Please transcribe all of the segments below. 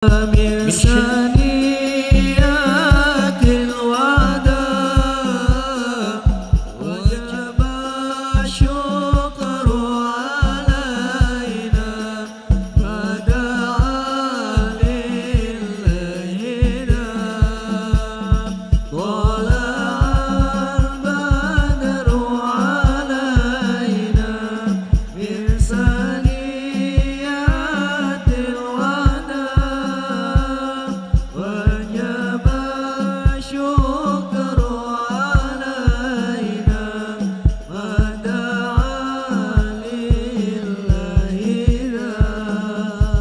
من ثنيات الوداع وجب الشكر علينا ما دعا لله طلع البدر علينا من ثنيات الوداع وجب الشكر علينا ما دعا لله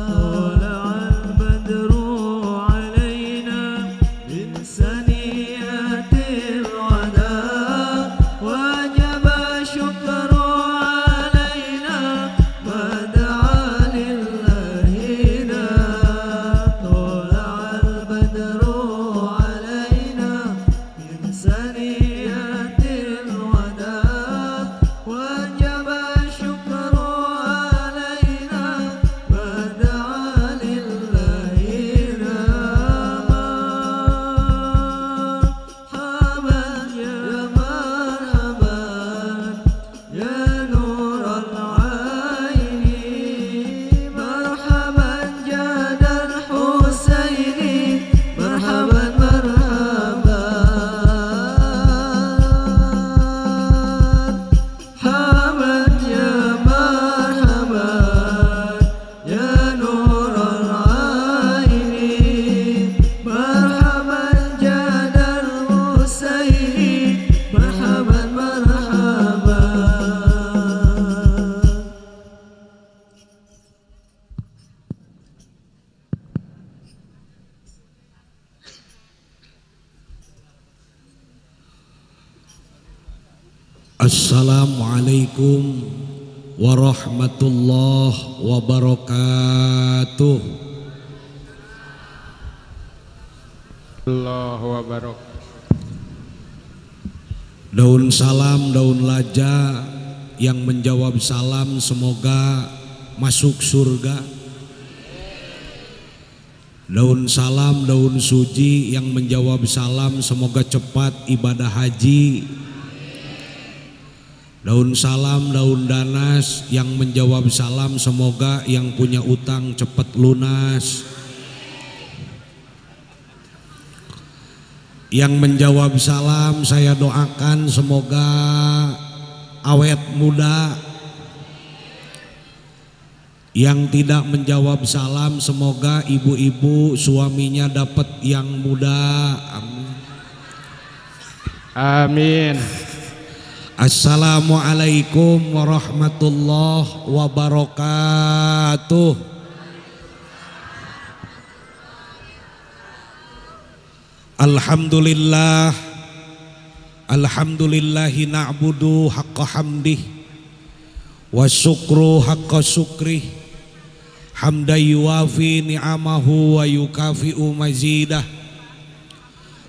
طلع البدر علينا من ثنيات الوداع وجب الشكر علينا ما دعا لله طلع البدر علينا من ثنيات الوداع وجب الشكر علينا ما دعا لله مرحبا يا مرحبا يا نور العين مرحبا جاد الحسين مرحبا مرحبا مرحبا يا مرحبا يا نور العين مرحبا جاد الحسين مرحبا مرحبا. Assalamualaikum warahmatullahi wabarakatuh. Allah wabarakatuh. Daun salam, daun laja yang menjawab salam semoga masuk surga. Daun salam, daun suji yang menjawab salam semoga cepat ibadah haji. Daun salam, daun danas yang menjawab salam semoga yang punya utang cepat lunas. Yang menjawab salam saya doakan semoga awet muda. Yang tidak menjawab salam semoga ibu-ibu suaminya dapat yang muda. Amin. Amin. Assalamualaikum warahmatullahi wabarakatuh. Alhamdulillah, alhamdulillahi na'budu haqqa hamdih wa syukru haqqa syukrih hamdan yuwafi ni'amahu wa yukafi'u mazidah.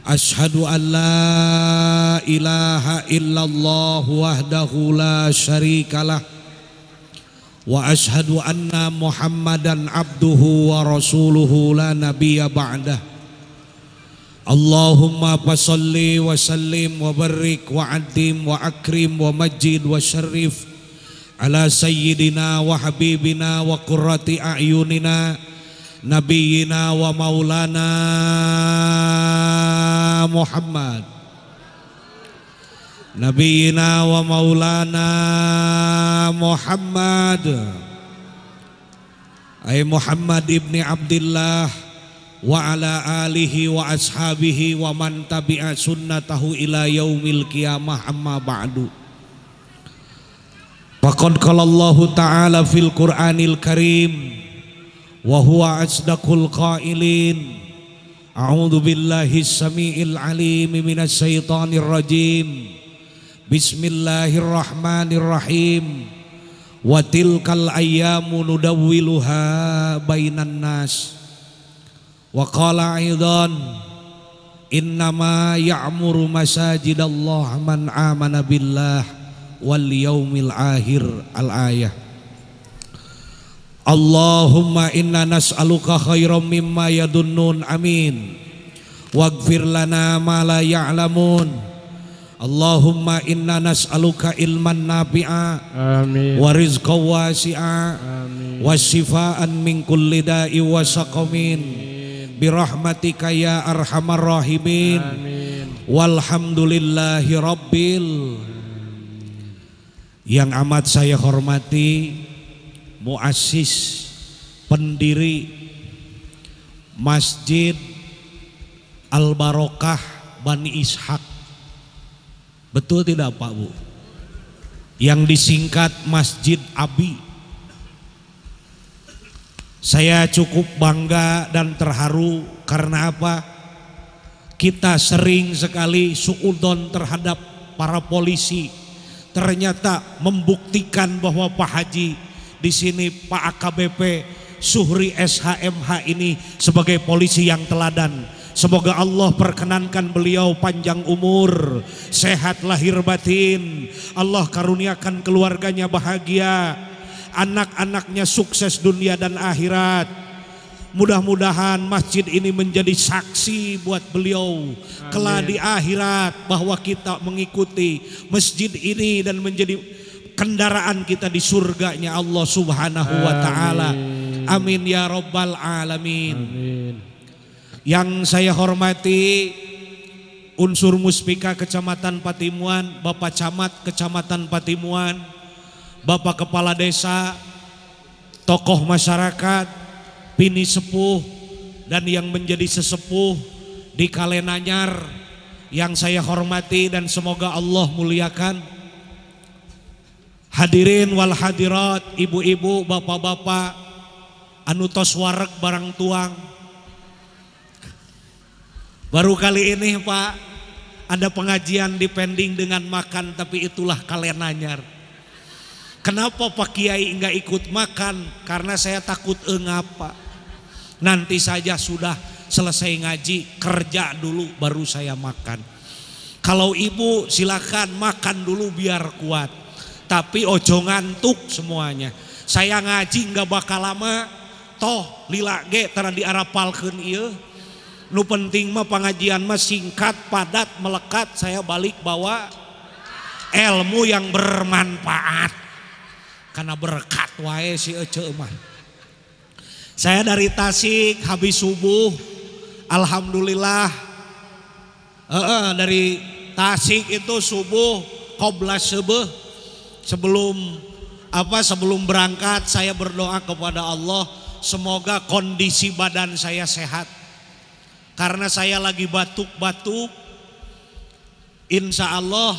Ashhadu an la ilaha illallah wahdahu la syarikalah wa ashhadu anna Muhammadan abduhu wa rasuluhu la nabiyya ba'dah. Allahumma fassalli wa sallim wa barik wa addim wa akrim wa majid wa syarif ala sayyidina wa habibina wa qurrati a'yunina nabiyina wa maulana Muhammad, nabiyina wa maulana Muhammad, ay Muhammad ibni Abdillah wa ala alihi wa ashabihi wa man tabi'a sunnatahu ila yaumil qiyamah, amma ba'du. Faqad qala Allahu ta'ala fil Qur'anil Karim wa huwa asdaqul qailin. A'udzu billahi samiil alim minasy syaithanir rajim. Bismillahirrahmanirrahim. Wa tilkal ayyamu nudawwiluha bainan nas. Wa qala aidan innama ya'muru masajidallah man amana billah wal yaumil akhir. Al ayah. Allahumma inna nas'aluka khairam mimma yadunnun, amin. Waghfir lana ma la ya'lamun. Allahumma inna nas'aluka ilman nafi'a, amin, wa rizqan wasi'a, amin, wa shifaan min kulli da'i wa saqamin, birahmatika ya arhamar rahimin, amin. Walhamdulillahi rabbil. Yang amat saya hormati muassis pendiri Masjid Al-Barokah Bani Ishak, betul tidak Pak Bu? Yang disingkat Masjid Abi. Saya cukup bangga dan terharu karena apa? Kita sering sekali suudon terhadap para polisi. Ternyata membuktikan bahwa Pak Haji di sini, Pak AKBP Suhri SHMH ini sebagai polisi yang teladan. Semoga Allah perkenankan beliau panjang umur, sehat lahir batin. Allah karuniakan keluarganya bahagia, anak-anaknya sukses dunia dan akhirat. Mudah-mudahan masjid ini menjadi saksi buat beliau kelak di akhirat bahwa kita mengikuti masjid ini dan menjadi kendaraan kita di surganya Allah Subhanahu wa ta'ala. Amin ya robbal alamin. Amin. Yang saya hormati unsur Muspika Kecamatan Patimuan, Bapak Camat Kecamatan Patimuan, Bapak Kepala Desa, tokoh masyarakat, pini sepuh dan yang menjadi sesepuh di Kalenanyar yang saya hormati dan semoga Allah muliakan. Hadirin wal hadirat, ibu-ibu, bapak-bapak, anu tos wareg barang tuang. Baru kali ini Pak ada pengajian dipending dengan makan, tapi itulah Kalenanyar. Kenapa Pak Kiai enggak ikut makan? Karena saya takut engap Pak. Nanti saja sudah selesai ngaji, kerja dulu baru saya makan. Kalau ibu silakan makan dulu biar kuat. Tapi ojo ngantuk semuanya. Saya ngaji enggak bakal lama, toh lila ge tara diarapalkeun ieu. Nu penting mah pengajian mah singkat, padat, melekat. Saya balik bawa ilmu yang bermanfaat. Karena berkat wae si ece mah. Saya dari Tasik habis subuh, alhamdulillah. Dari Tasik itu subuh qobla subuh, sebelum berangkat saya berdoa kepada Allah semoga kondisi badan saya sehat. Karena saya lagi batuk-batuk, insya Allah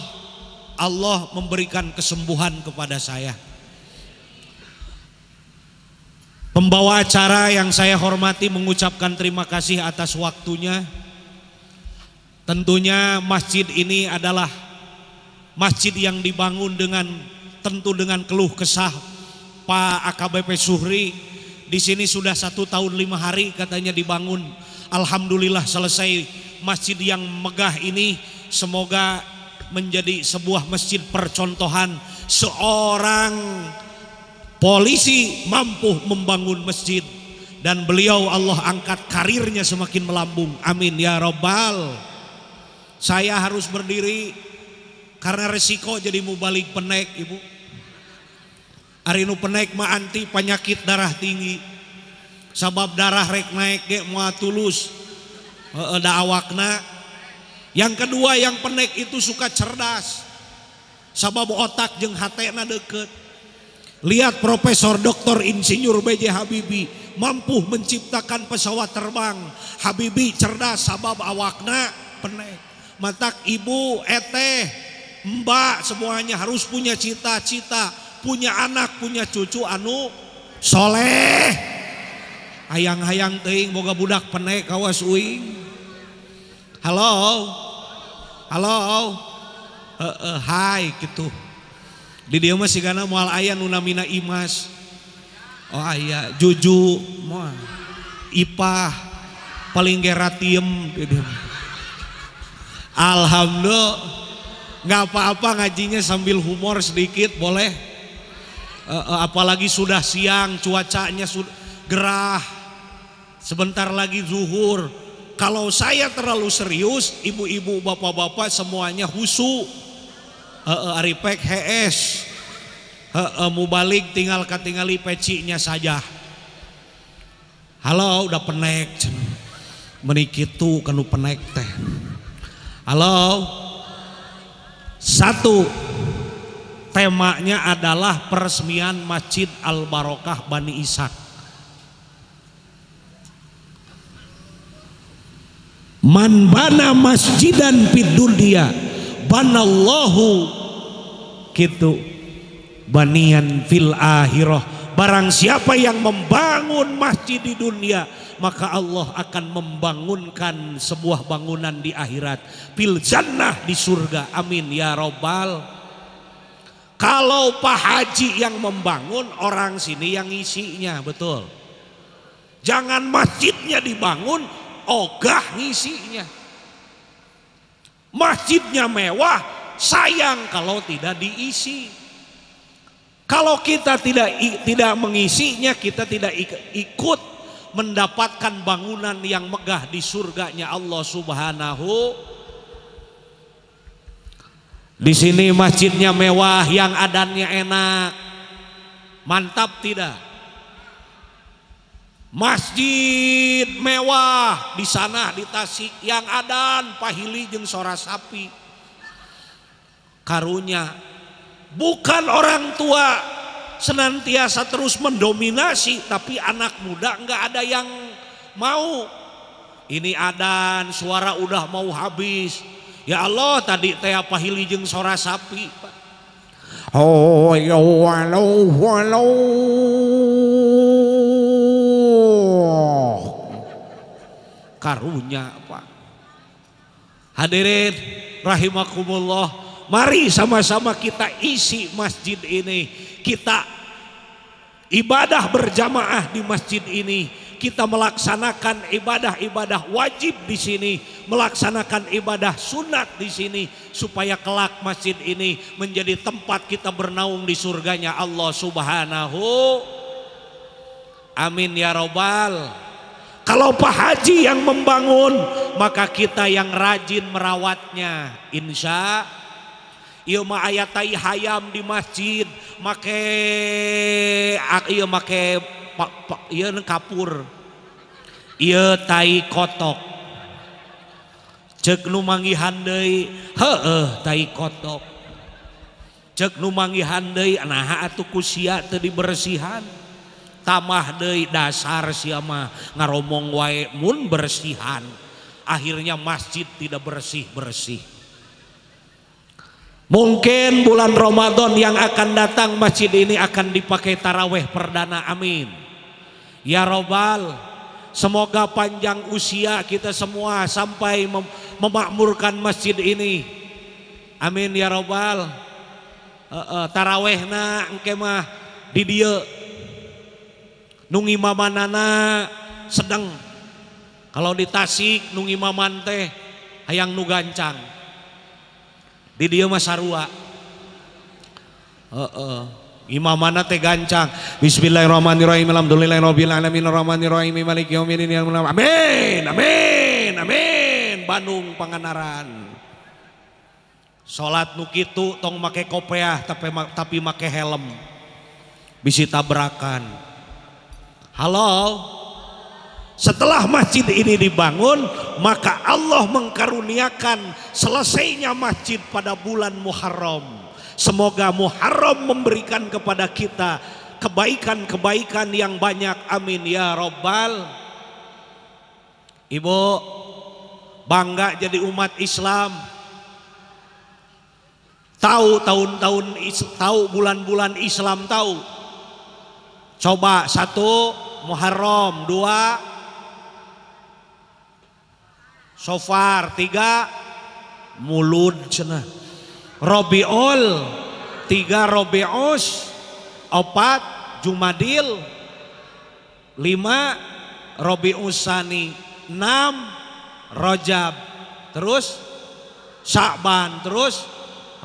Allah memberikan kesembuhan kepada saya. Pembawa acara yang saya hormati mengucapkan terima kasih atas waktunya. Tentunya masjid ini adalah masjid yang dibangun dengan tentu dengan keluh kesah Pak AKBP Suhri. Di sini sudah 1 tahun 5 hari katanya dibangun. Alhamdulillah selesai masjid yang megah ini. Semoga menjadi sebuah masjid percontohan. Seorang polisi mampu membangun masjid dan beliau Allah angkat karirnya semakin melambung. Amin ya robbal. Saya harus berdiri karena resiko jadi mubalik penek ibu. Ari nu penek mah anti penyakit darah tinggi. Sabab darah rek naik ge moal tulus. Da awakna. Yang kedua yang penek itu suka cerdas. Sabab otak jeung hatena deket. Lihat Profesor Dr. Insinyur B.J. Habibie mampu menciptakan pesawat terbang. Habibie cerdas sabab awakna penek. Matak ibu, eteh, mbak semuanya harus punya cita-cita, punya anak, punya cucu anu soleh. Hayang-hayang teuing boga budak penek kawas uing. Halo. Halo. Hai gitu. Di dia mah sigana moal aya nu namina Imas. Oh aya, Juju, moal. Ipah, paling ge ratiem di dia. Alhamdulillah. Nggak apa-apa ngajinya sambil humor sedikit boleh. Apalagi sudah siang, cuacanya sudah gerah. Sebentar lagi zuhur. Kalau saya terlalu serius, ibu-ibu, bapak-bapak semuanya husu. Ari pek hees. Mubalik tinggal katingali pecinya saja. Halo, udah penek. Meni kitu kanu penek teh. Halo. Satu, temanya adalah peresmian Masjid Al Barokah Bani Ishak. Man bana masjidan fid dunya banallahu kitu banian fil akhirah. Barang siapa yang membangun masjid di dunia, maka Allah akan membangunkan sebuah bangunan di akhirat, fil jannah, di surga. Amin ya robbal. Kalau Pak Haji yang membangun, orang sini yang ngisinya, betul. Jangan masjidnya dibangun, ogah ngisinya. Masjidnya mewah, sayang kalau tidak diisi. Kalau kita tidak mengisinya, kita tidak ikut mendapatkan bangunan yang megah di surganya Allah Subhanahu. Di sini masjidnya mewah, yang adannya enak. Mantap tidak? Masjid mewah di sana di Tasik, yang adan pahili jeung sora sapi. Karunya bukan orang tua senantiasa terus mendominasi, tapi anak muda nggak ada yang mau. Ini adan suara udah mau habis. Ya Allah, tadi teh pahili jeung sora sapi, Pak. Oh yo halo halo. Karunya, Pak. Hadirin rahimakumullah, mari sama-sama kita isi masjid ini. Kita ibadah berjamaah di masjid ini. Kita melaksanakan ibadah-ibadah wajib di sini, melaksanakan ibadah sunat di sini, supaya kelak masjid ini menjadi tempat kita bernaung di surganya Allah Subhanahu. Amin ya robbal. Kalau Pak Haji yang membangun, maka kita yang rajin merawatnya. Insya ieu mah aya tai hayam di masjid, make ieu make ieu kapur, ieu tai kotok. Cek nu manggihan deui, heueuh tai kotok. Cek nu manggihan deui, naha atuh ku sia teu dibersihan. Tamah deui, dasar sia mah ngaromong wae mun bersihan. Akhirnya masjid tidak bersih-bersih. Mungkin bulan Ramadan yang akan datang masjid ini akan dipakai taraweh perdana. Amin ya robbal. Semoga panjang usia kita semua sampai memakmurkan masjid ini. Amin ya robbal. Tarawehna engke mah di dieu. Nu ngimamanana sedang. Kalau di Tasik nu ngimaman teh hayang nu gancang. Di dieu mah sarua. Imamana teh gancang. Bismillahirrahmanirrahim. Alhamdulillahirabbil alamin arrahmanirrahim maliki yaumiddin. Amin. Amin. Amin. Bandung Pangandaran. Salat nu kitu tong make kopeah tapi make helm. Bisi tabrakan. Halo. Setelah masjid ini dibangun, maka Allah mengkaruniakan selesainya masjid pada bulan Muharram. Semoga Muharram memberikan kepada kita kebaikan-kebaikan yang banyak. Amin ya robbal. Ibu bangga jadi umat Islam. Tahu tahun-tahun, tahu bulan-bulan Islam, tahu. Coba 1 Muharram, 2 Sofar, 3 Mulud cenah, Robiul, 3 Robius, 4 Jumadil, 5 Robiusani, 6 Rojab, terus Sya'ban, terus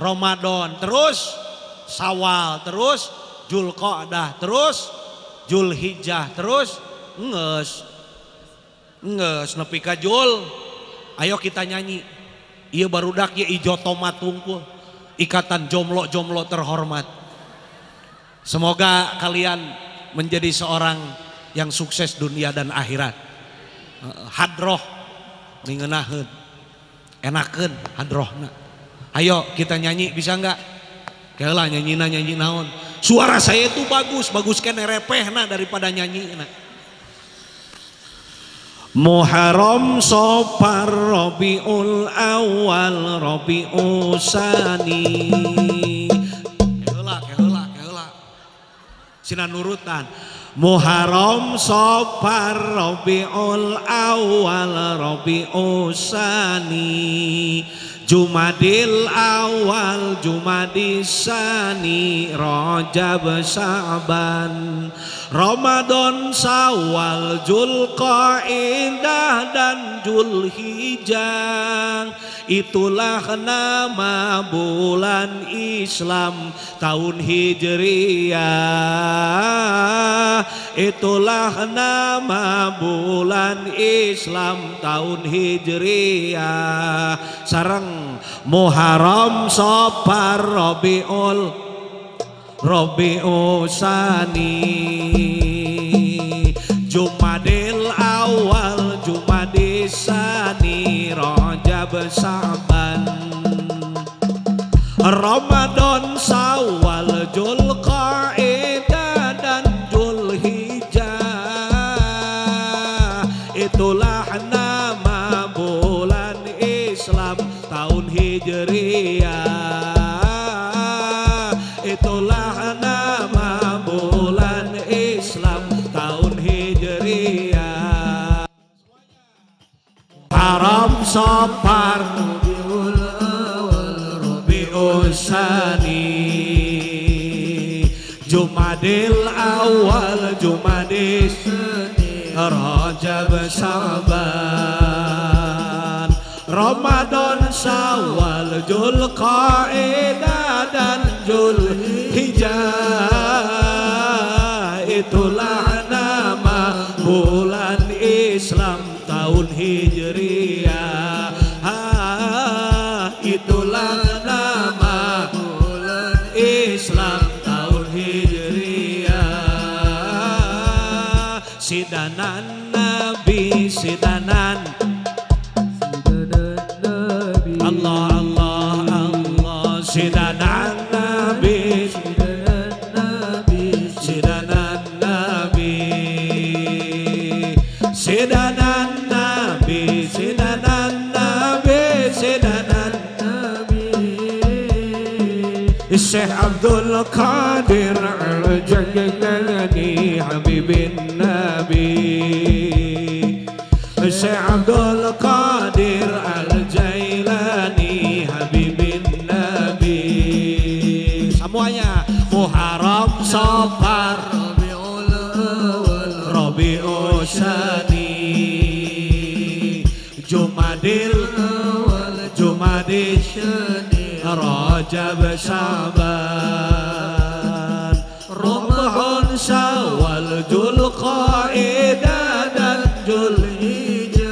Ramadan, terus Sawal, terus Julqa'dah terus, Julhijjah terus, nges nges nepi ka Jul. Ayo kita nyanyi. Ieu barudak ye ijo tomat wungkul. Ikatan jomblo-jomblo terhormat. Semoga kalian menjadi seorang yang sukses dunia dan akhirat. Hadroh ngeunahkeun. Enakeun hadrohna. Ayo kita nyanyi bisa enggak? Keula nyanyina nyanyi naon? Suara saya itu bagus, bagus kene repehna daripada nyanyina. Muharram Safar Rabiul Awal Rabiul Sani. Keula keula keula. Sina nurutan. Muharram Safar Rabiul Awal Rabiul Sani. Jumadil Awal Jumadis Sani Rajab Sa'ban Ramadan Syawal Julqaidah dan Julhijjah. Itulah nama bulan Islam tahun Hijriah. Itulah nama bulan Islam tahun Hijriah. Sareng Muharram Safar Rabiul Rabiul Sani Jumadil Awal Jumadis Sani Rajab Sa'ban Ramadan Syawal Julqaidah dan Julhijjah. Itulah nama bulan Islam tahun Hijriah. Itulah nama bulan Islam tahun Hijriah. Haram Safar Rabiul Awal Rabiul Sani Jumadil Awal Jumadis Rajab Sa'ban Ramadan Syawal Julqaidah dan Julhijjah. Itulah nama bulan Islam tahun Hijriah. Itulah nama bulan Islam tahun Hijriah. Sidanan Nabi sidanan Allah Allah Allah sidanan Nabi sidanan Nabi sidanan Nabi sidanan Nabi sidanan Nabi sidanan Nabi Syekh Abdul Qadir Al-Jailani Habibin Nabi Syekh Abdul Qadir Al-Jailani Habibin Nabi. Semuanya Muharram Safar Rabiul Awal Rabiul Sani Jumadil Awal Jumadis Sani Rajab Sa'ban Ramadan Syawal Julqaidah dan Julhijjah.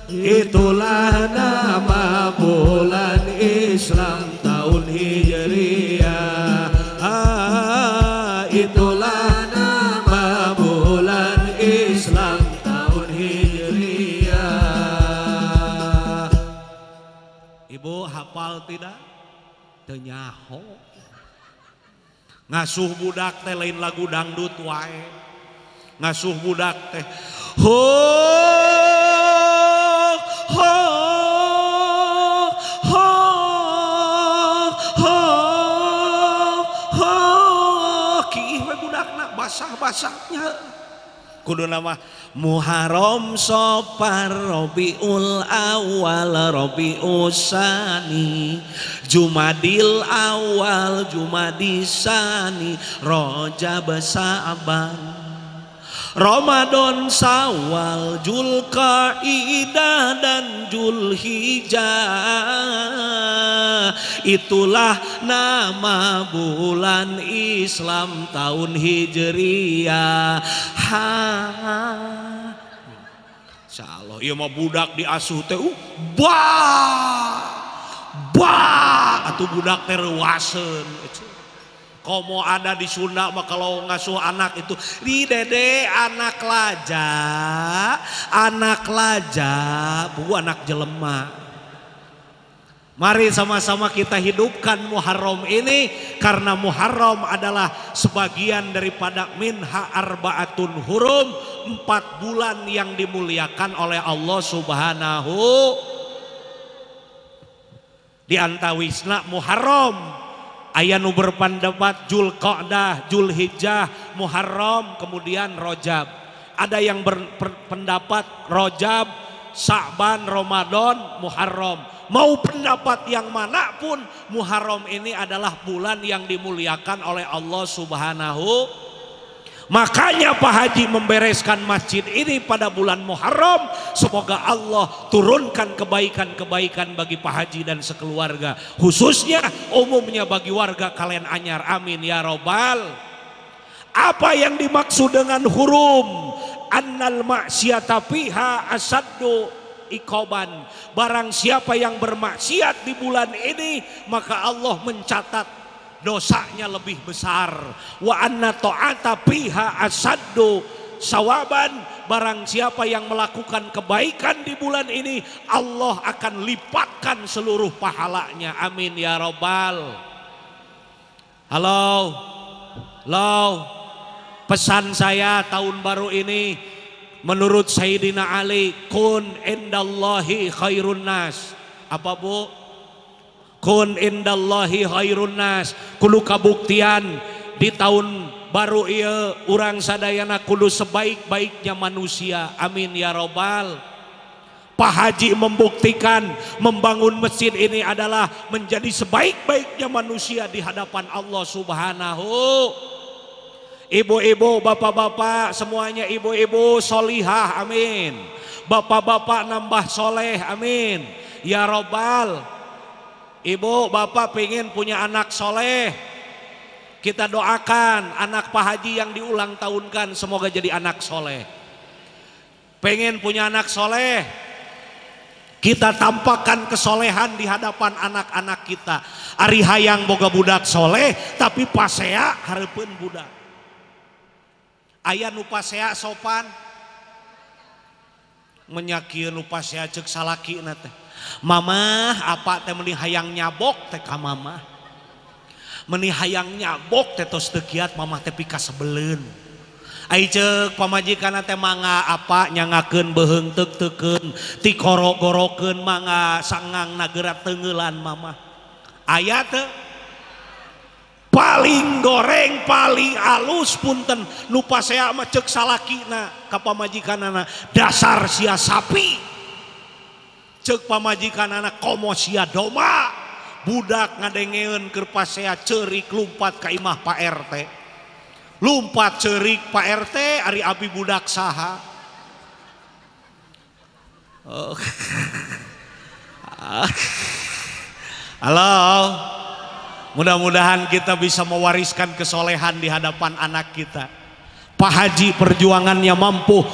Itulah nama bulan Islam tahun Hijriah. Itulah nama bulan Islam tahun Hijriah. Ibu hafal tidak? Teu nyaho. Ngasuh budak teh lain lagu dangdut wae. Ngasuh budak teh ho ho ho ho ho kiih we budakna basah-basahnya. Kudu nama Muharram Safar Rabiul Awal Rabiul Sani Jumadil Awal Jumadis Sani Rajab Sa'ban Ramadan Syawal Julqaidah dan Julhijjah. Itulah nama bulan Islam tahun Hijriah. Ha. Insyaallah ieu mah budak diasuh teh ba ba atuh budak teh reuaseun. Komo ada di Sunda mah kalau ngasuh anak itu di dede anak laja bu anak jelema. Mari sama-sama kita hidupkan Muharram ini, karena Muharram adalah sebagian daripada minha arbaatun hurum, 4 bulan yang dimuliakan oleh Allah Subhanahu. Di antawisna Muharram aya nu berpendapat Julqa'dah, Julhijjah, Muharram, kemudian Rajab. Ada yang berpendapat Rajab, Sa'ban, Ramadan, Muharram. Mau pendapat yang mana pun, Muharram ini adalah bulan yang dimuliakan oleh Allah Subhanahu. Makanya Pak Haji membereskan masjid ini pada bulan Muharram. Semoga Allah turunkan kebaikan-kebaikan bagi Pak Haji dan sekeluarga, khususnya umumnya bagi warga Kalen Anyar. Amin ya robbal. Apa yang dimaksud dengan hurum? Annal maksiata fiha asaddu ikoban. Barang siapa yang bermaksiat di bulan ini, maka Allah mencatat dosanya lebih besar. Wa anna ta'ata fiha asaddu sawaban. Barang siapa yang melakukan kebaikan di bulan ini, Allah akan lipatkan seluruh pahalanya. Amin ya robbal. Halo, halo. Pesan saya tahun baru ini menurut Sayyidina Ali, kun indallahi khairun nas. Apa bu? Kun indallahi khairun nas. Kudu kabuktian di tahun baru ieu urang sadayana kudu sebaik-baiknya manusia. Amin ya robbal. Pak Haji membuktikan membangun masjid ini adalah menjadi sebaik-baiknya manusia di hadapan Allah Subhanahu. Ibu-ibu, bapak-bapak, semuanya ibu-ibu solihah, amin. Bapak-bapak nambah soleh, amin ya robbal. Ibu, bapak pengen punya anak soleh, kita doakan anak Pak Haji yang diulang tahunkan semoga jadi anak soleh. Pengen punya anak soleh, kita tampakkan kesolehan di hadapan anak-anak kita. Ari hayang boga budak soleh, tapi pasea hareupeun budak. Aya nu pasea sopan, menyakieun nu pasea ceuk salakina teh. Mamah apa teh meni hayang nyabok teh ka mamah. Meni hayang nyabok teh tos teu kiat mamah teh pikasebeleun. Ai ceuk pamajikanna teh mangga apa nyangakeun beuheung teuk-teukeun, tikorok-gorokeun mangga sangang nagera teungeulan mamah. Aya teu? Paling goreng, paling alus punten nu pasea mah ceuk salakina ka pamajikanana, dasar sia sapi. Ceuk pamajikanana komo sia domba. Budak ngadengeun keur pasea ceurik lumpat ka imah Pak RT. Lumpat ceurik Pak RT, ari abi budak saha? Oh. Halo. Mudah-mudahan kita bisa mewariskan kesolehan di hadapan anak kita. Pak Haji perjuangannya mampu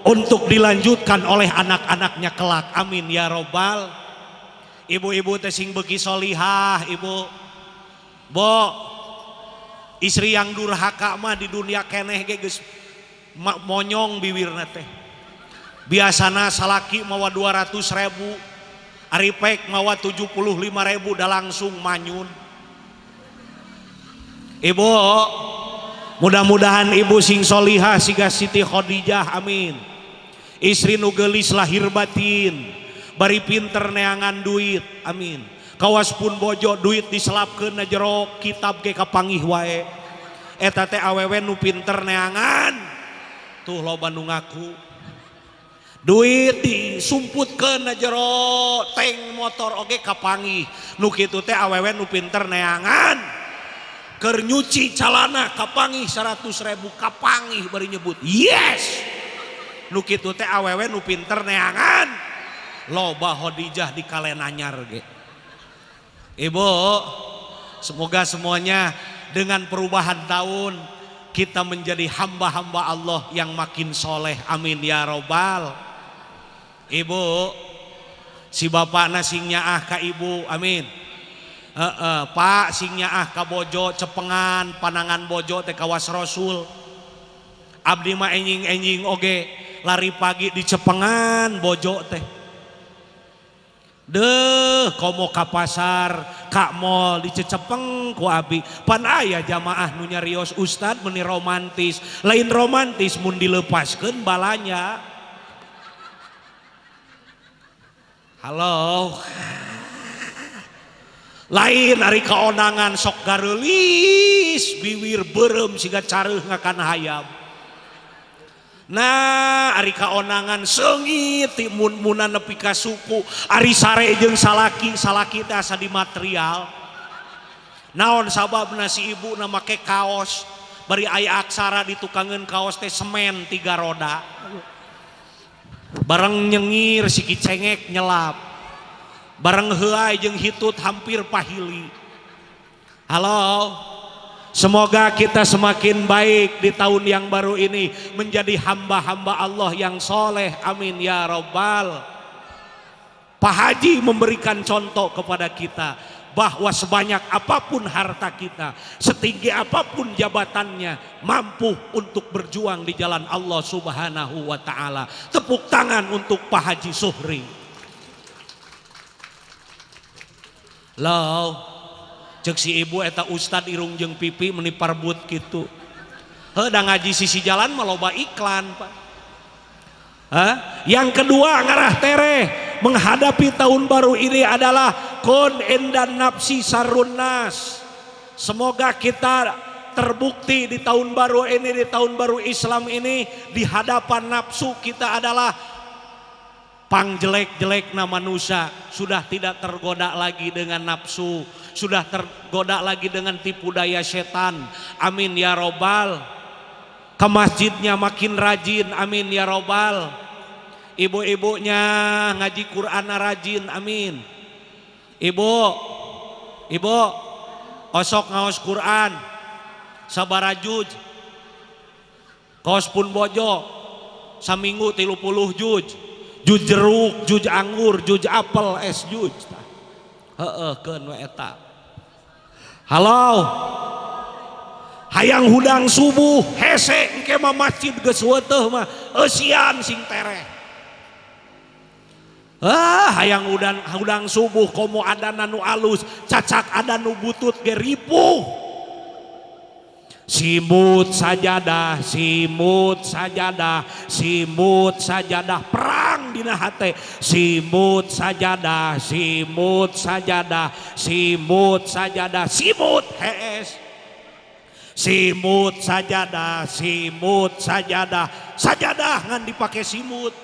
untuk dilanjutkan oleh anak-anaknya kelak. Amin ya robbal. Ibu-ibu teh sing beuki solihah, ibu. Bo, istri yang durhaka mah di dunia keneh ge geus monyong biwirna teh. Biasana salaki mawa 200.000, ari pek mawa 75.000 dah langsung manyun. Ibu, mudah-mudahan ibu sing solihah siga Siti Khadijah, amin. Istri nu geulis lahir batin, bari pinter neangan duit, amin. Kawas pun bojo duit diselapkeun na jero kitab ge kapanggih wae. Eta teh awewe nu pinter neangan. Tuh loba nu ngaku. Duit disumputkeun na jero tank motor oge kapanggih. Nu kitu teh awewe nu pinter neangan. Keur nyuci calana kapanggih 100.000 kapanggih bari nyebut yes. Nu kitu teh awewe nu pinter neangan. Loba Khadijah di Kalen Anyar ge. Ibu, semoga semuanya dengan perubahan tahun kita menjadi hamba-hamba Allah yang makin soleh. Amin ya robbal. Ibu, si bapak sing nyaah ka ibu, amin. Pak sing nyaah ka bojo cepengan panangan bojo teh kawas Rasul. Abdi mah enjing-enjing oge lari pagi di cepengan bojo teh. Deh komo ka pasar, ka mall dicecepeng ku abi. Pan aya jamaah nu nyarios ustad meni romantis. Lain romantis mun dilepaskeun balanya. Halo. Lain ari kaonangan sok gareulis biwir beureum siga careuh ngakan hayam. Nah ari kaonangan seungit ti mun-munan nepi ka suku ari sare jeung salaki, salaki teh asa di material. Naon sababna si ibu na make kaos bari aya aksara ditukangeun kaos teh semen 3 roda. Bareng nyengir si kicengek nyelap. Bareng heuay jeung hitut hampir pahili. Halo. Semoga kita semakin baik di tahun yang baru ini menjadi hamba-hamba Allah yang soleh. Amin ya robbal. Pak Haji memberikan contoh kepada kita bahwa sebanyak apapun harta kita, setinggi apapun jabatannya, mampu untuk berjuang di jalan Allah Subhanahu wa Ta'ala. Tepuk tangan untuk Pak Haji Suhri. Loh, cek si ibu eta ustad irung jeung pipi meni parbut kitu. Heuh da ngaji sisi jalan mah loba iklan, Pak. Hah? Yang kedua ngarah tereh menghadapi tahun baru ini adalah kun indan nafsi sarun nas. Semoga kita terbukti di tahun baru ini, di tahun baru Islam ini, di hadapan nafsu kita adalah pangjelek-jelekna manusia, sudah tidak tergoda lagi dengan nafsu, sudah tergoda lagi dengan tipu daya setan. Amin ya robbal. Ke masjidnya makin rajin, amin ya robbal. Ibu-ibunya ngaji Quran rajin, amin. Ibu, ibu, osok ngaos Quran, sabarajuj, kaos pun bojo, saminggu 30 juj. Juj jeruk, juj anggur, juj apel, es juj. Heeh, keun we eta. Halo. Hayang hudang subuh, hese engke mah masjid geus weuteuh mah, eusian sing tereh. Ah, hayang hudang subuh komo adana nu alus, cacak adan nu butut ge ripuh. Simut sajadah, simut sajadah, simut sajadah, perang dina hate. Simut sajadah, simut sajadah, simut sajadah, simut hees. Simut sajadah, simut sajadah, sajadah ngan dipake simut.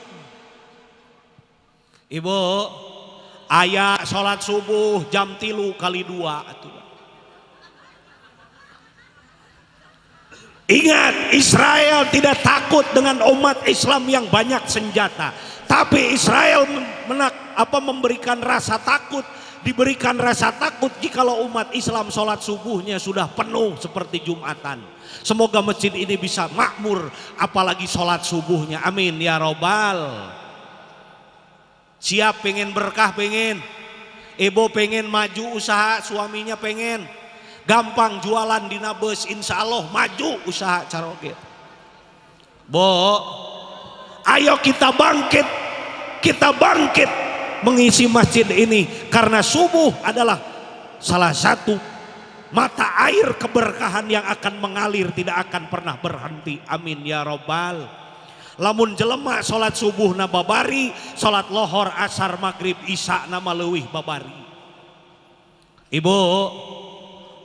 Ibu, aya salat subuh jam 3 kali 2 atuh. Ingat, Israel tidak takut dengan umat Islam yang banyak senjata. Tapi Israel memberikan rasa takut, diberikan rasa takut jikalau umat Islam sholat subuhnya sudah penuh seperti Jumatan. Semoga masjid ini bisa makmur, apalagi sholat subuhnya. Amin ya robbal. Siap pengen berkah, pengen. Ibu pengen maju usaha, suaminya pengen. Gampang jualan dina bus, insya Allah maju usaha caroge. Bo, ayo kita bangkit mengisi masjid ini karena subuh adalah salah satu mata air keberkahan yang akan mengalir, tidak akan pernah berhenti. Amin ya robbal. Lamun jelema salat subuh na babari, salat lohor, asar, maghrib, isya nama leuwih babari. Ibu,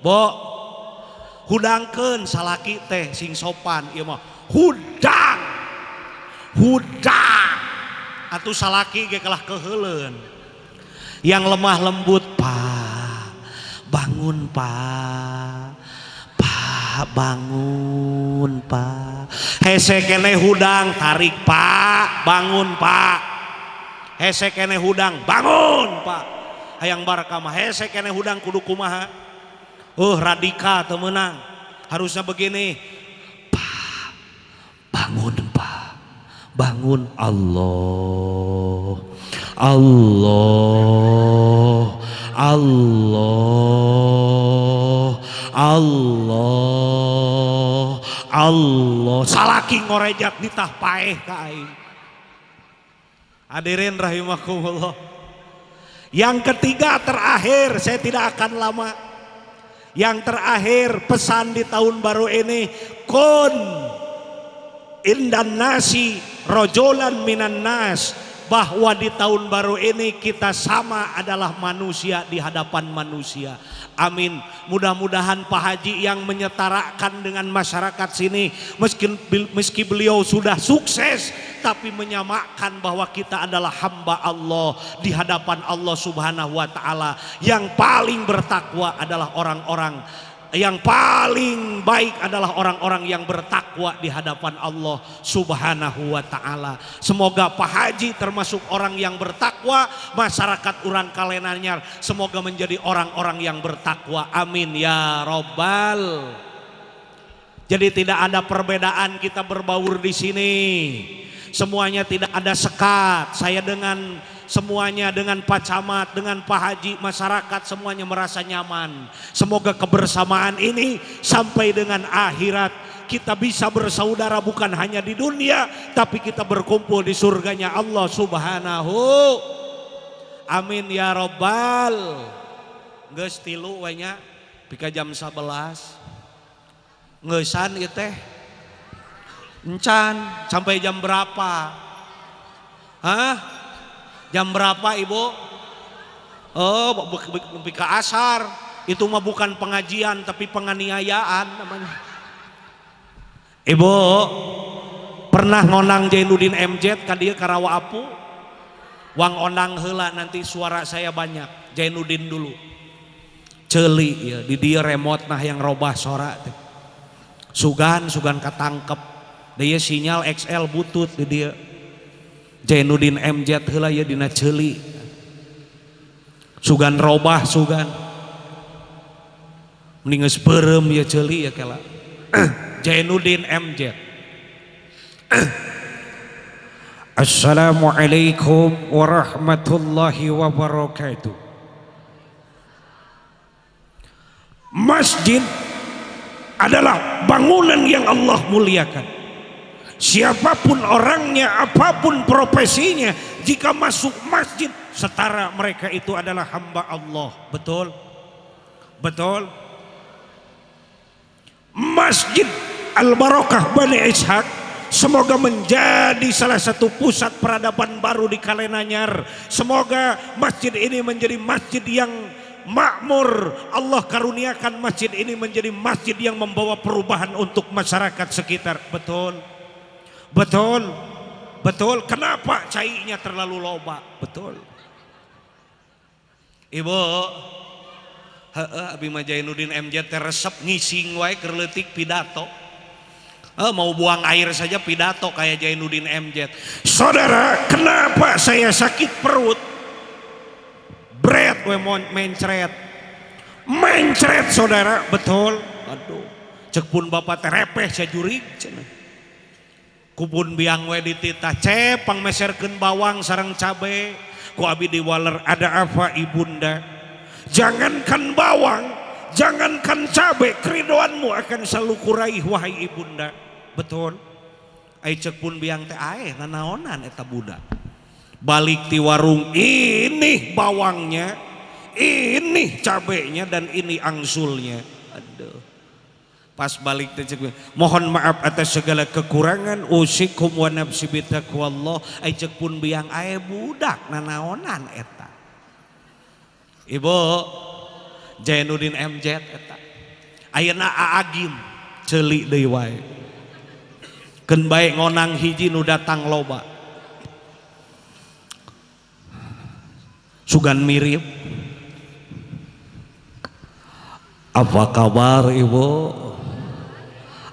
bo, hudangkeun salaki teh sing sopan ieu mah. Hudang. Hudang. Atuh salaki ge kalah keheuleun. Yang lemah lembut, Pak. Bangun, Pak. Pak, bangun, Pak. Hese keneh hudang, tarik, Pak. Bangun, Pak. Hese keneh hudang, bangun, Pak. Hayang barokah mah hese keneh hudang kudu kumaha. Radikal teu meunang. Harusnya begini. Pak, bangun Pak. Bangun Allah. Allah. Allah. Allah. Allah. Salaki ngorejat nitah paeh ka aing. Hadirin rahimakumullah. Yang ketiga terakhir, saya tidak akan lama. Yang terakhir pesan di tahun baru ini, kun indan nasi rojolan minan nas, bahwa di tahun baru ini kita sama adalah manusia di hadapan manusia. Amin. Mudah-mudahan Pak Haji yang menyetarakan dengan masyarakat sini, meski beliau sudah sukses, tapi menyamakan bahwa kita adalah hamba Allah di hadapan Allah Subhanahu wa Ta'ala. Yang paling bertakwa adalah orang-orang yang paling baik adalah orang-orang yang bertakwa di hadapan Allah Subhanahu wa Ta'ala. Semoga Pak Haji termasuk orang yang bertakwa, masyarakat urang Kalenanyar semoga menjadi orang-orang yang bertakwa. Amin ya robbal. Jadi tidak ada perbedaan kita berbaur di sini. Semuanya tidak ada sekat. Saya dengan semuanya, dengan Pak Camat, dengan Pak Haji, masyarakat semuanya merasa nyaman. Semoga kebersamaan ini sampai dengan akhirat. Kita bisa bersaudara bukan hanya di dunia, tapi kita berkumpul di surganya Allah Subhanahu. Amin ya robbal. Geus tilu we nya pika jam 11. Ngeusan ieu teh. Encan sampai jam berapa? Hah? Jam berapa ibu? Oh, ke asar. Itu mah bukan pengajian tapi penganiayaan namanya. Ibu pernah ngonang Jainuddin MZ ka dieu ka Rawa Apu? Wang onang heula nanti suara saya banyak. Jainuddin dulu. Ceuli ya, di dieu remote nah yang robah sora teh. Sugan sugan katangkep. Dia sinyal XL butut di dieu. Jainuddin MZ heula ya dina ceuli. Sugan robah sugan. Mending geus beureum ya ceuli ya kela. Jainuddin MZ. Assalamualaikum warahmatullahi wabarakatuh. Masjid adalah bangunan yang Allah muliakan. Siapapun orangnya, apapun profesinya, jika masuk masjid, setara mereka itu adalah hamba Allah. Betul? Betul? Masjid Al-Barokah Bani Ishak semoga menjadi salah satu pusat peradaban baru di Kalenanyar. Semoga masjid ini menjadi masjid yang makmur. Allah karuniakan masjid ini menjadi masjid yang membawa perubahan untuk masyarakat sekitar. Betul? Betul? Betul? Kenapa cainya terlalu loba? Betul. Ibu, heeh, abi mah Jainuddin MZ teh resep ngising wae keur leutik pidato. Mau buang air saja pidato kayak Jainuddin MZ. Saudara, kenapa saya sakit perut? Bret we mencret. Mencret saudara, betul. Aduh, cek pun bapak teh repeh sia jurig cenah. Kupun biang we dititah cep pangmeserkeun bawang sareng cabe. Ku abi diwaler, ada apa ibunda? Jangankan bawang, jangankan cabe, keridoanmu akan selalu kuraih wahai ibunda. Betul. Ai cek pun biang teh aeh nanaonan eta budak. Balik ti warung, ini bawangnya, ini cabenya, dan ini angsulnya. Aduh. Pas balik teh cek, mohon maaf atas segala kekurangan, usikum wa nafsi bitaqwallah. Ai cek pun biang ae budak nanaonan eta. Ibu Jainuddin MZ eta. Ayeuna Aagim ceuli deui wae. Keun bae ngonang hiji nu datang loba. Sugan mirip. Apa kabar ibu?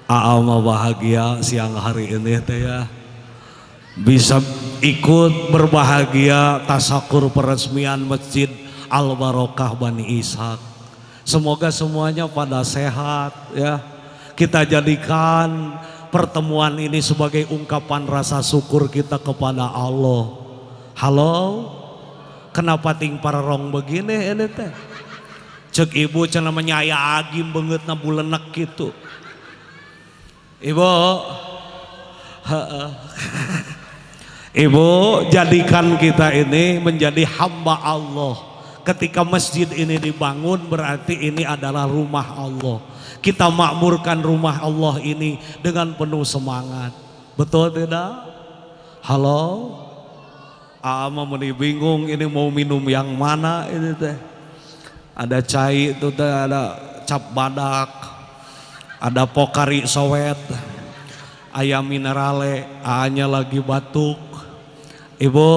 Aa mah bahagia siang hari ini teh ya. Bisa ikut berbahagia tasakur peresmian Masjid Al Barokah Bani Ishak. Semoga semuanya pada sehat ya. Kita jadikan pertemuan ini sebagai ungkapan rasa syukur kita kepada Allah. Halo, kenapa ting pararong begini ini teh? Cek ibu cenah aya agim beungeutna bulenek gitu. Ibu, ibu jadikan kita ini menjadi hamba Allah. Ketika masjid ini dibangun berarti ini adalah rumah Allah. Kita makmurkan rumah Allah ini dengan penuh semangat. Betul tidak? Halo? Ama meni bingung ini mau minum yang mana ini teh. Ada cai itu teh, ada cap badak, ada Pokari Sowet, ayam minerale, A-nya lagi batuk. Ibu,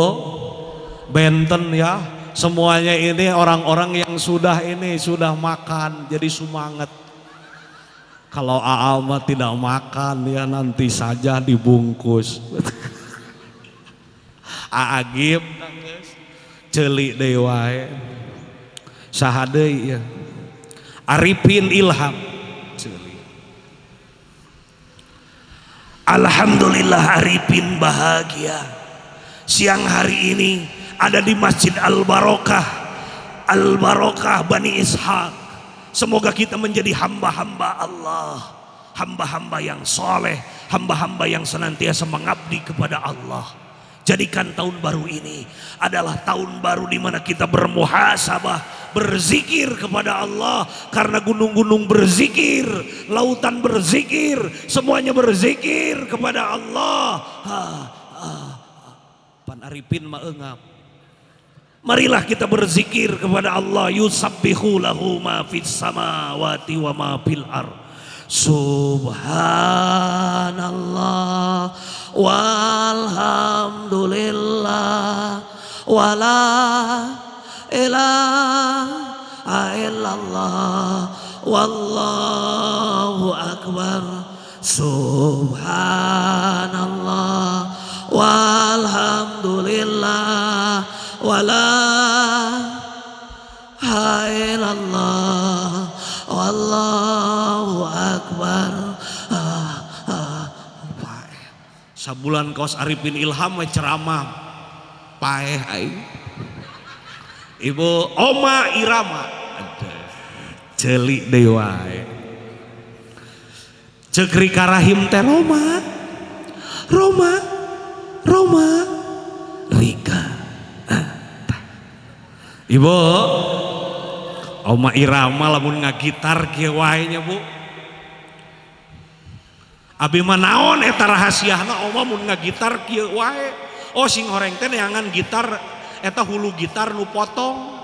benten ya. Semuanya ini orang-orang yang sudah ini sudah makan jadi semangat. Kalau AA mah tidak makan ya nanti saja dibungkus. AA gim celik deui wae. Saha deui ya. Arifin Ilham. Celik. Alhamdulillah Arifin bahagia. Siang hari ini ada di Masjid Al-Barokah, Al-Barokah Bani Ishak. Semoga kita menjadi hamba-hamba Allah, hamba-hamba yang soleh, hamba-hamba yang senantiasa mengabdi kepada Allah. Jadikan tahun baru ini adalah tahun baru di mana kita bermuhasabah, berzikir kepada Allah. Karena gunung-gunung berzikir, lautan berzikir, semuanya berzikir kepada Allah. Pan Arifin mah eungap. Marilah kita berzikir kepada Allah. Yusabbihu lahu ma fis samawati wa ma fil ard. Subhanallah walhamdulillah wala ilaha illallah wallahu akbar. Subhanallah walhamdulillah wala ilaha illallah wallahu akbar. Sabulan kaos Arifin Ilham ceramah paeh aing. Ibu Oma Irama celik deui wae. Ceuk Rika Rahim teh Roma Roma Roma Rika. Ibu Oma Irama lamun ngagitar kieu wae nya Bu. Abi mah naon eta rahasiana Oma mun ngagitar kieu wae. Oh sing horeng teh neangan gitar eta hulu gitar nu potong.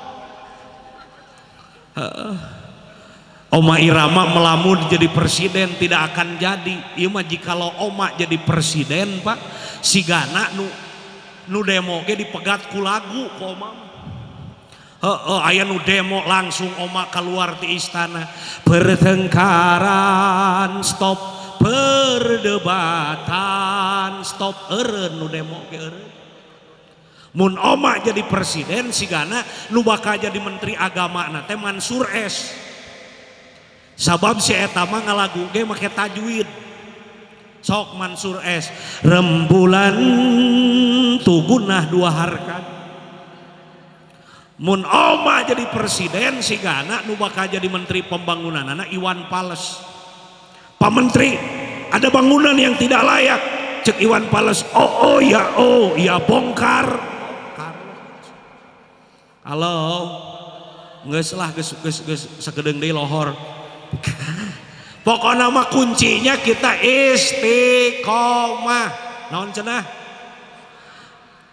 Oma Irama melamun jadi presiden tidak akan jadi. Ieu mah jikalau Oma jadi presiden Pak, sigana nu demo ge dipegat ku lagu ku Oma. Heeh, aya nu demo langsung Oma keluar ti istana. Pertengkaran stop, perdebatan stop, eureun nu demo ge eureun. Mun Oma jadi presiden sigana nu bakal jadi menteri agama na teh Mansur S. Sabab si eta mah ngalagu ge make tajwid. Sok Mansur S, rembulan tugunah dua harkat. Mun Oma jadi presiden sigana nu bakal jadi menteri pembangunan anak Iwan Fals. Pak Menteri, ada bangunan yang tidak layak. Cek Iwan Fals, oh oh ya oh ya bongkar. Bongkar. Halo, geus lah geus geus geus sakedeung deui lohor. Pokokna mah kuncinya kita istiqomah. Naon cenah?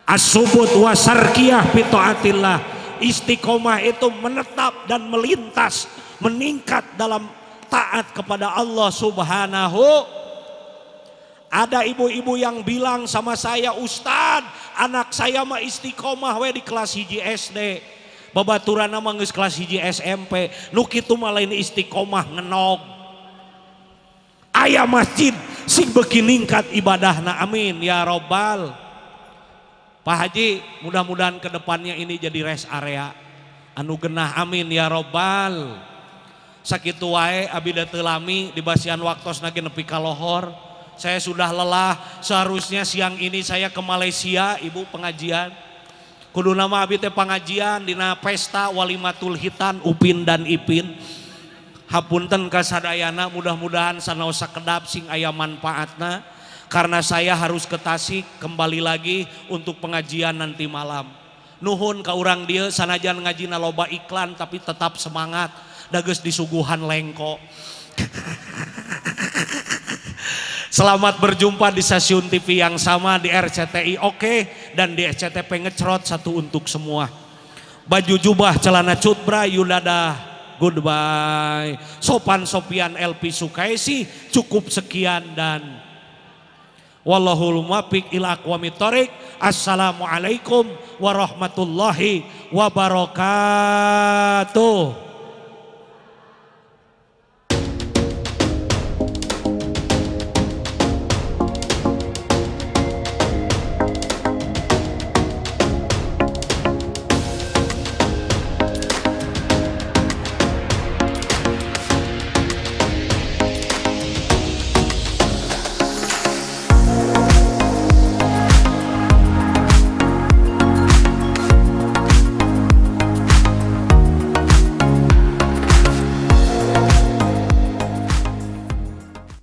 As-subut wasarkiyah fi taatillah. Istiqomah itu menetap dan melintas, meningkat dalam taat kepada Allah Subhanahu. Ada ibu-ibu yang bilang sama saya, Ustad, anak saya mah istiqomah we di kelas 1 SD. Babaturanna mah geus kelas 1 SMP. Nu kitu mah lain istiqomah ngenog. Aya masjid sing beuki ningkat ibadahna, amin ya robbal. Pak Haji, mudah-mudahan kedepannya ini jadi rest area. Anu genah amin ya robbal. Sakitu wae abi da teu lami dibasian waktosna ge nepi ka lohor. Saya sudah lelah, seharusnya siang ini saya ke Malaysia ibu pengajian. Kudu nama abi teh pengajian dina pesta walimatul hitan Upin dan Ipin. Hapunten ka sadayana, mudah-mudahan sanaos sakedap sing aya manfaatna. Karena saya harus ke Tasik kembali lagi untuk pengajian nanti malam. Nuhun ka urang dieu sanajan ngajina loba iklan tapi tetap semangat. Da geus disuguhan lengko. Selamat berjumpa di stasiun TV yang sama di RCTI Oke dan di SCTV Ngecrot satu untuk semua. Baju jubah celana cutbra yudadah goodbye. Sopan Sopian LP Sukaisi cukup sekian dan wallahul muwaffiq ila aqwamit thoriq. Assalamualaikum warahmatullahi wabarakatuh.